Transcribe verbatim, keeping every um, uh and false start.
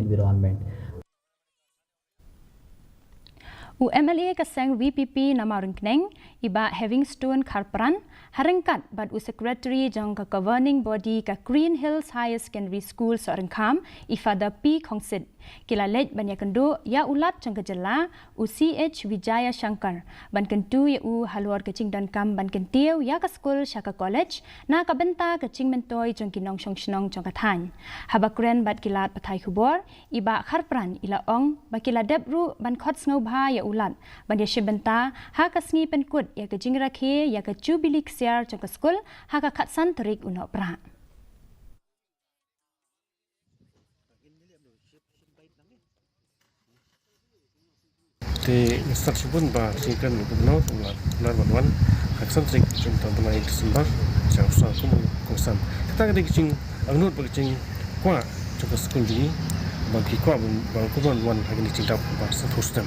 environment. U M L A ka seng V P P na Mawryngkneng, i Bah Heavingstone Kharpran, ha ryngkat bad u Secretary jong ka Governing Body ka Green Hills Higher Secondary School Sohryngkham, i Father P Khongsit, ki la leit ban ïakynduh ïa u Lat jong ka jylla, u C H Vijaya Shankar, ban kyntu ïa u halor ka jingdonkam ban kyntiew ïa ka skul sha ka college na ka bynta ka jingmyntoi jong ki nongshong shnong jong ka thaiñ. Haba kren bad ki lad pathai khubor, i Bah Kharpran i la ong ba ki la dep ruh ban khot sngewbha ïa u Lat ban ïashim bynta ha ka sngi pynkut ïa ka jingrakhe ïa ka jubili ksiar jong ka skul ha ka khatsan tarik u Nohprah. Te nga stad shibun ba ka jingkren u Guvnor u la kular ban wan ha ka san tarik jong u bnai December, sha u Sir Kum Kongsan. Kata ka dei ka jingangnud bad ka jingkwah jong ka skul jong ngi ba ki kwah ban, ban, ban wan ha kane ka jingdap ba sngewthuh stem.